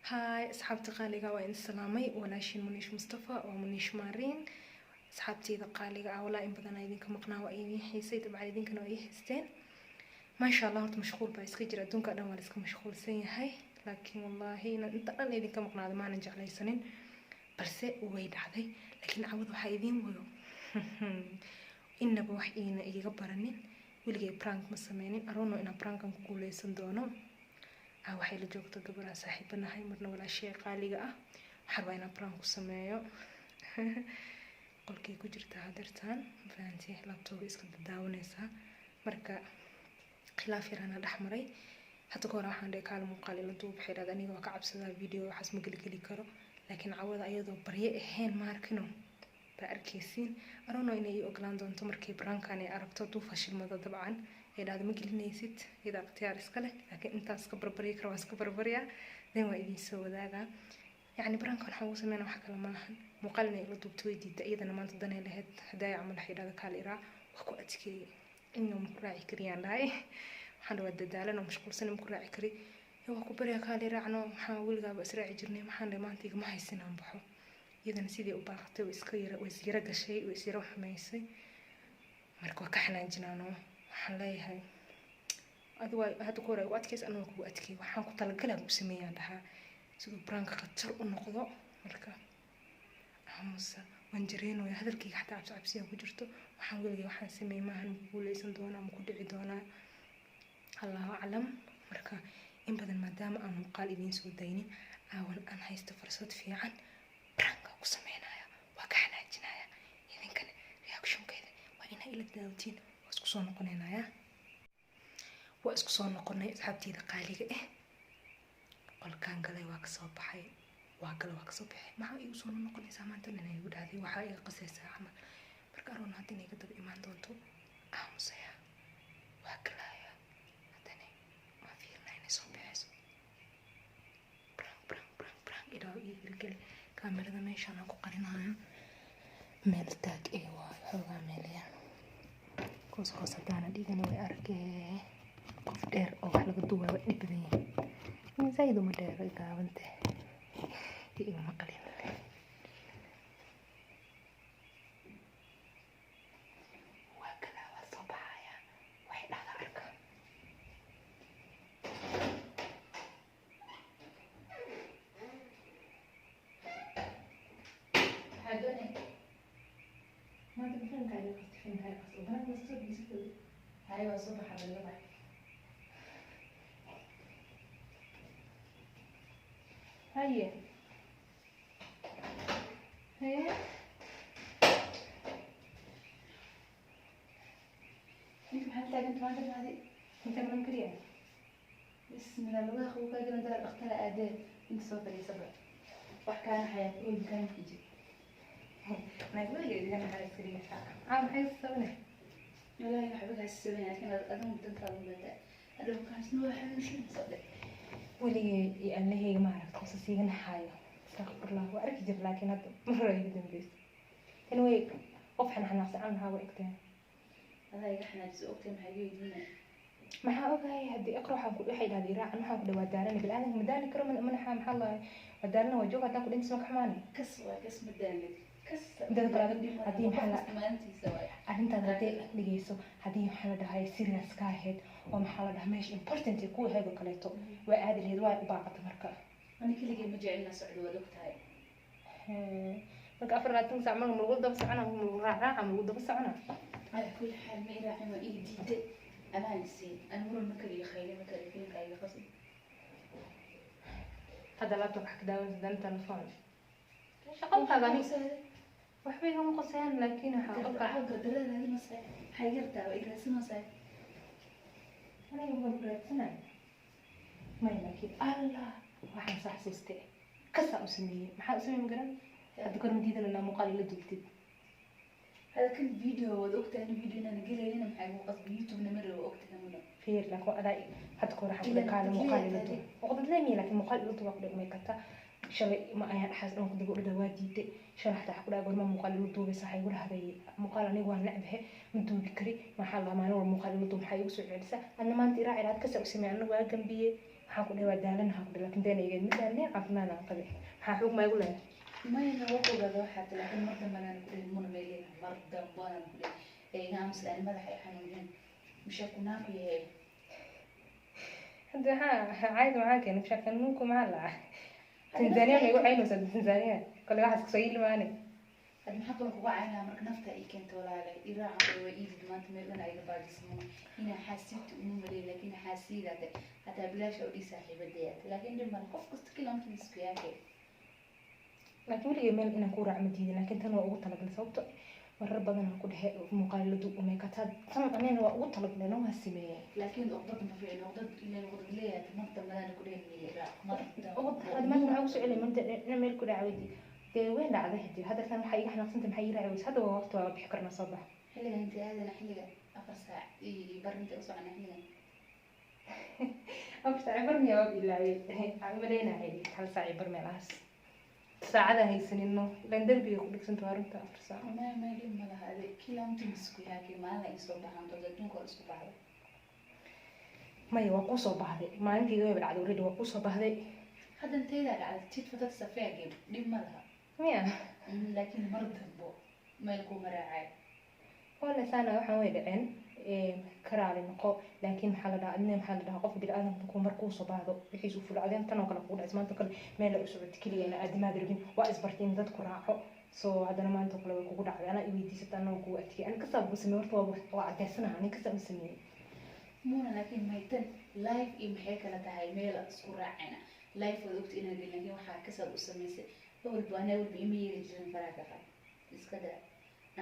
Hi asxaabta qaaliga, waa idin salaamay. Walaashiin Muniish Mustafa, waa Muniish Maariin. Asxaabteyda qaaliga ah, walaa in badan idinka maqnaa, waa idin xiisay. Dabcan idinkana waa ii xiisteen, maasha Allah. Horta mashquul baa iska jira, adduunka dhan waa la iska mashquulsan yahay, laakiin wallaahi inaan inta dhan idinka maqnaado maanan jeclaysanin, balse way dhacday. Laakiin cawad waxaa idiin wado inaba wax iina iiga baranin. Weligay prank ma sameynin, arono inaan prankan ku guuleysan doono. Waxay la joogto gabar aan saaxiibanahay, marna walaashey qaaliga ah. Waxaa rabaa inaan prank ku sameeyo. Qolkay ku jirtaa hadeertaan, mafahanti, laptopga iska daawaneysaa. Marka khilaaf yaraana dhex maray hadda ka hor. Waxaan dhihi, "Kaala muuqaal ila duub." Waxay dhahday, "Aniga waa ka cabsadaa video, waxaas ma geligeli karo." Laakiin cawada ayadoo baryo ahayn maarkino baa arkaysiin. Arono inay ii ogolaan doonto markay prankan ay aragto. Hadduu fashilmado, dabcan ay dhahdo ma gelinaysid, iyada ikhtiyaar iska leh. Laakiin intaas iska barbaryi karo, waan iska barbaryaa, then waa idiin soo wadaagaa. Yacni prankan waxaan ugu sameynaa wax kale maahan, muuqaal inay ila duubto way diidda. Iyadana maanta danay lahayd hadaaya camal. Waxay dhahda, "Kaal iraa." Waa ku adkeeyey, inuu ma ku raaci kariyaan dhahay. Waxaan dhawaa dadaalan oo mashquulsan, ma ku raaci kari, waa ku baryaa, kaal iraacno. Waxaan weligaaba israaci jirnay. Maxaan dhahay, maanta igama haysin aan baxo. Iyadana sidii u baaqatay, way iska yara, way isyara gashay, way isyara xumaysay. Marka waa ka xanaajinaano. Waxaan leeyahay, adi waa hadda ku hore ugu adkaysa, anna waa kugu adkeey. Waxaan ku talagalaa u sameeyaan dhahaa siduu pranka khatar u noqdo. Marka aamusa, waan jareynaya hadalkayga, xataa cabsi cabsiyaa ku jirto. Waxaan weligay waxaan sameeyey maahan. Ma ku guuleysan doonaa, ma ku dhici doonaa? Allahu aclam. Marka in badan maadaama aan muuqaal idiin soo daynin, aawan aan haysto fursad fiican, pranka ku sameynaya, waa ka xanaajinaya. Idinkana reactionkeeda waa inaa ila daawatiin. Waa isku soo noqonaynaya, waa isku soo noqonay. Asxaabteyda qaaliga ah, qolkaan galay, waa kasoo baxay, waa galay, waa kasoo baxay. "Maxaa igu soo noqonaysaa maanta?" Nin igu dhahday, "Waxaa iga qasaysaa camal." Marka aroon hadda inay ka daba imaan doonto. Aamusaya, waa galaya, haddana waan fiirinaa inay soo baxayso. Prank, prank, prank, prank ilaa ii hirgeli. Kaamirada meeshaan aan ku qarinayo, meel taag ee waa xoogaa meelaya hoos hoos. Haddaana dhigana way arkee. Qof dheer oo wax laga duubaa waa dhib badan yahay. Zaaid uma dheero, gaabante igama qalin. Waa kalaa, waa soo baxaya. Waxay dhahdaa arka. Maxaa doonay? Maanta filimka iga qasta, filimka iga qasta, banaan ma soo dhiisatay. Hay, waa soo baxa laga baxay. Haye haye. Ninka maxaa taagan maanta maadi? Inta badan kariya. Bismillah, lugaha qabow kaa galan dara dhaqtara aadee. Inta soo fadhiisaba. Wax kaana xayaa oy kaan xiji. Naag weligeed iga naxariis kariya. Caa maxay sabane? Wallaahi waxba kaa sameyn, laakiin adigu dantaada u leedahay. Hadhow kaasna waa xanuunsan soo dhe. Weligay iyo allahayga ma aragto qosas iga naxaayo. Astaqfirullah, waa arki jir, laakiin hadda mar hore iga dambeysa. Anyway, qof xanaaqsan aan lahaa waa egtahay. Adaa iga xanaajiso, ogtahay, maxaa iga weydiinaya? Maxaa ogahay? Haddii iqra waxaan ku waxay dhahday raacan, waxaan ku dhawaa daalana. Bilaadanka ma daali karo, manaxa maxaa lahay, waa daalana, waa jooga. Haddaan ku dhintas ma ka xumaanay? Kas waa kas, ma daalid. Kas. Midada kale haddii maxaa maalintiisa waay. Arrintaada haddii dhegeyso, haddii maxaa la dhahay serious ka ahayd oo maxaa la dhahaa meesha important ay ku ahayd oo kaleeto, waa aadi lahayd, waa u baaqata marka. Ani keligay ma jecelna socdo, waad ogtahay. Marka 24 saac marka malagu daba socona, malagu raacraaca, malagu daba socona. Ala kulli xaal, ma iraacin, waa ii diiday. Amaan isiin. Ani muran ma kaliyo, khayli ma kaliyo, filimka iga qasbi. Hadda laptop wax ka daawanaysa, dan telefoon shaqadaada ani waxba igama qosayaan, laakiin waxaa qofka aniga waan raadsanay may. Laakiin Allah, waxaan soo xasuustay, kasaa u sameeyey. Maxaa u sameeyey? Magaran hadda kor ma diidan inaa muuqaal ila duubtid. هذا كان فيديو، waad ogtahay in video inaan gelaynin. Maxay igu qasbi? YouTube-na ma rabo, ogtahay muna. Fiir, laakiin adaa hadda kor waxaan Ilan ku kaale muuqaal ila dadleeyahay. duub uqdadleemiya, laakiin muuqaal ila duub waa ku dhigmay karta. Shalay ma ayaan dhaxaas dhan ku daba orda, waa diiday. Shalay xataa waxaa ku dhahay, "Gorma muuqaal ila duubaysa?" Waxay igu dhahday, "Muuqaal aniga waan necbahe, ma duubi kari." Maxaa la maalin walba muuqaal ila duub, maxaa igu soo celisa? Adna maanta iraaci lahaad, kasaa u sameeyey, anna waa gambiyey. Waxaan ku dhahay waa daalanaha ku dhahay, laakiin been igeed ma daalnay, caafimaad aan qabay. Maxaa xoog maa igu leedahay? Mayna waa ogaada waxaa ti, laakiin mar dambanaan ku dhihin muna meelina, mar dambanaan ku dhihin ee iga aamus aan madaxa i xanuunin mushakunaanku yahay. Hadda maxaa caayda maxaa keenay mushakunaanku? Maxaa la Tanzania ma igu caynaysaa? Tanzania kale waxaas kasoo iilmaane. Had maxaa kaloo kuga caynaa marka nafta ii keenta walaale i raacan waa iidid maanta meel dhan iga baajismuna inaa xaasiibta uma maleyn, laakiin xaasiidaate hataa bilaash oo dhii saaxiibadeyaate, laakiin dhib male, qof kasta kila mtu isku yaake. Laakiin weligay meel inaan ku raac ma diidin, laakiin tan waa ugu talagalay, sababto marar badan aan ku dhehe muuqaal la duub umay kataa tan anina waa ugu talagalay, waa sameeyey. Laakiin uqdad ma fiicno, uqdad ileen uqdad leeyahay, mar dambadana ku dhihin meel raac mar. Hada maanta maxaa kusoo celiyay maanta ina meel ku dhacwadi dee way dhacday hadii hadda tan waxaa iga xanaaqsantay, maxaa ii raaci weyse? Hadda waa waqti, waa bixi karnaa, soo bax. Xilligan intee aadana? Xilliga 4 saac iyo bar intee u socona xilligan? 4 saac bar miyaa? Waa ilaaway, waxaan umaleynayay 1 saac iyo bar meelahaas, saacada haysanino ilaan derbiga ku dhigsanta waa runta 4 saac. Maya, dhib ma laha, ade kila mtu isku yaake, maalin ay soo baxaan doonta adduunka oo isku baxda. Maya, waa kuusoo baahday, maalinteeda wayba dhacday already, waa kuusoo baahday. Hadda inteydaa dhacday tit fatad safeage, dhib ma laha. Miya? Laakiin mar dambo meel kuma raacay. Wala saana waxaan way dhaceen, karaali noqo, laakiin maxaa la dhahaa adina, maxaa la dhahaa, qofka bini'aadamka markuu mar kuusoo baahdo wixiis u fulcadeen, tan oo kale kugu dhacay maanta oo kale meel ay u socotay keliya ina aadimaad rabin, waa isbartay in dadku raaco, so haddana maanta oo kale way kugu dhacday, anaa i weydiisata, anaa kugu adkiyay, ani kasaa buu sameeyey horta, waa cadeysanaha, ani kasaa u sameeyey. Muna, laakiin maytan life iyo maxay kala tahay? Meel isku raacayna life waad ogta inaad gelin, laakiin waxaa kasaad u samaysay awalba anaa walba ima yeeli jirin, faraha ka qaad, iska daa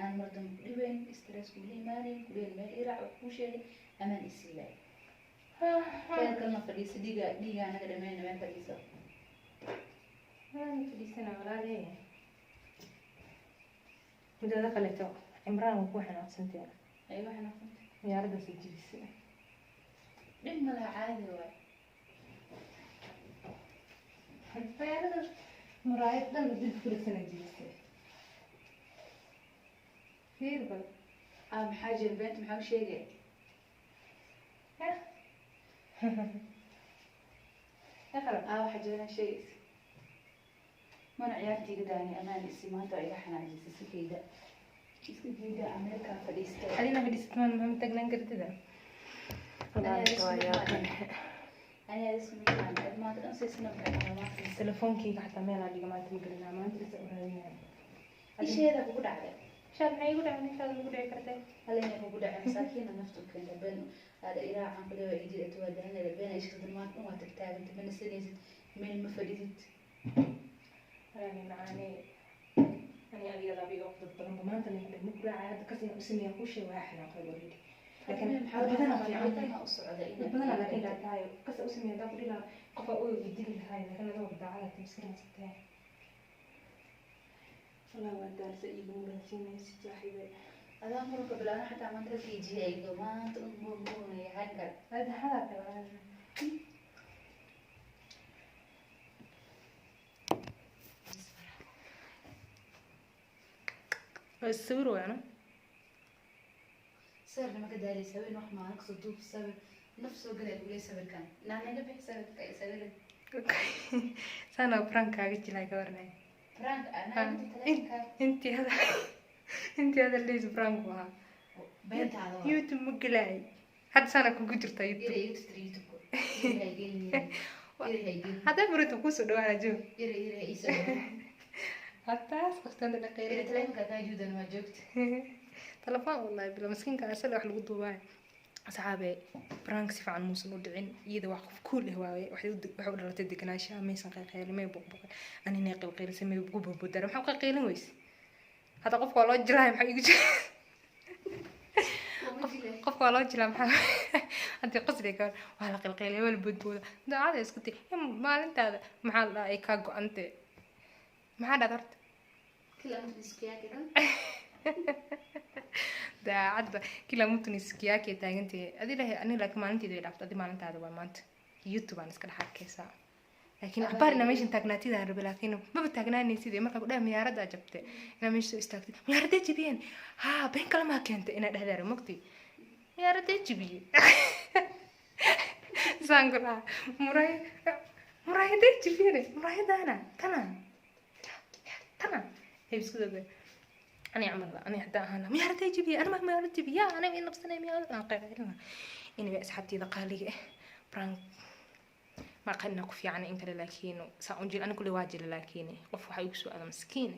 aan mar dambe ku dhibayn, stress kula imaanayn, ku dhibayn, meel iraac wax kuu sheegay amaan isiilay, meel kalena fadhiisa, dhiiga dhiiga anaga dhameyna, meel fadhiiso. Waan fadhiisana walaaley. Midada kaleeto Cimraan waa ku xanaaqsantee. Ay waxay noqotay miyaaraddaas jibisay. Dhib ma laha, caadi waay. Miyaaraddaas muraayad dhan dib ku dhigsana jibisay, fiir bal. Ah, maxaa jira? Beenta maxaa u sheegay? Iqra. Ah, waxaa jira sheegaysa mana ciyaarta iga daani, amaan isi maanta waa iga xanaajisay, sikayda iska jiida, ameerkaa fadhiista. Adina fadhiisat maan ma tagnaan kartida. Aniga isku mid maan ad maanta dhan siisana maxay maanta? Telefoonkeyga xataa meelaa dhiga maanta ma gelinaa, maanta isa u raadinaya. Isheeda kugu dhacday. Shaad maxay igu dhacday? Shaad igu dhici kartay. Halena kugu dhacay, masaakiina naftu keenta been aada iraacan ku leeyahay idid waa dahanada been ay shirkad maanta dhan waa tagtaaganta, ma nasanaysid, meel ma fadhidid. Walaali macaane, ani adiga labiga dad badan ba maanta nin ku raacay hadda kasina u sameeyaa kuu sheeg, waa xanaaqay already, laakiin dad badanaa fiican fiican u socda. Dad badanaa, laakiin laa tahay kasa u sameeya hadaa ku dhihi lahaa qofa u idili lahaay, laakiin adoo daacada miskiin tahay, walaa waa daalsa iiga muransiinaysid saaxiibe. Adaa muranka bilaabna, xataa maanta halkii jihaygo maanta un murmurnaya halkan. Hada hadaa kale. Waa sawir waana. Sawirna ma ka daaleysa? Haween wax maalin kasta duub sawir, naf soo galay buu leeyahay sawirkan naa naga bixi, sawirka ay sawirin. Saana prank kaaga jilay ka warnay. Prank anaa inta taleefanka. Intii hadal leys prank buu ahaa. Beentaada waa. YouTube ma gelaay hadda, saana kugu jirtaa YouTube. Yara igu tirtir YouTube-ka, yara ha igelin, yara ha igelin. Haddaa furito kuusoo dhawaana joog. Yara yara ha iisoo dhawo. Hataas qoftaan yara dhaqeyle. Taleefanka kaa juudan waa joogta. Telefoon wallahi bila miskiinka asala wax lagu duubaayo. Asxaabe, prank si fiican muusan u dhicin, iyada wax qof cool ah waaye, waxay u dhalatay deganaanshaha, maysan qayqaylin, may buqbuqin, aninay qilqilisay, may ugu boodboodaan, maxaa u qayqaylin weyse? Hadda qofka waa loo jilaayo, maxaa igu jira? Qofka waa loo jilaa, maxaa haddii qasri ka waa la qilqiliya, waa la boodbooda, daacada isku ti maalintaada maxaa la dhahaa ay kaa go-ante, maxaa dhahda horta? Kila mtu ni siku yake dhan. Daacadba kila mtu ni siku yake taagantahay adi lahay ani, laakiin maalinteeda way dhaaftay, adi maalintaada waa maanta, YouTube aan iska dhex arkaysaa, laakiin cabaar inaa meeshan taagnaatidaan rabe, laakiin maba taagnaanaysid, markaa ku dhaha miyaaraddaa jabtay inaa meesha soo istaagtay, miyaaradday jabiyeen, haa been kale maa keentay inaa dhehdaara mogtay, miyaaradday jabiyey. Saan ku dhaha, muraay muraayadee jibiyane, muraayadaana tana tana ay isku dogay. Ani camal ani haddaan ahaan lahaa, miyaaradee jibiye, anima miyaarad jibiya, aniga in nabsanay miyaarad aan qayb. Anyway, asxaabteyda qaaliga ah, prank ma aqanina ku fiican in kale, laakiin saa un jil ani kulli waa jira, laakiin qof waxaa igu soo aada maskiin,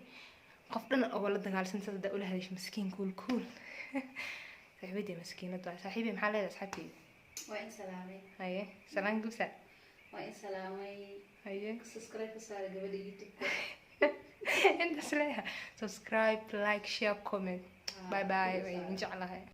qof dhan oo la dagaalsan sada ula hadasha maskiin kuul kuul. Saaxiibadii maskiinad waa saaxiibey. Maxaa leedahay asxaabteyda? Waa in salaamay. Haye, salaan gubsa. Waa in salaamay. Haye. Subscribe ka saara gabadha YouTube-ka. Intaas leeyahay: subscribe, like, share, comment. Bye bye, waa idin jeclahay.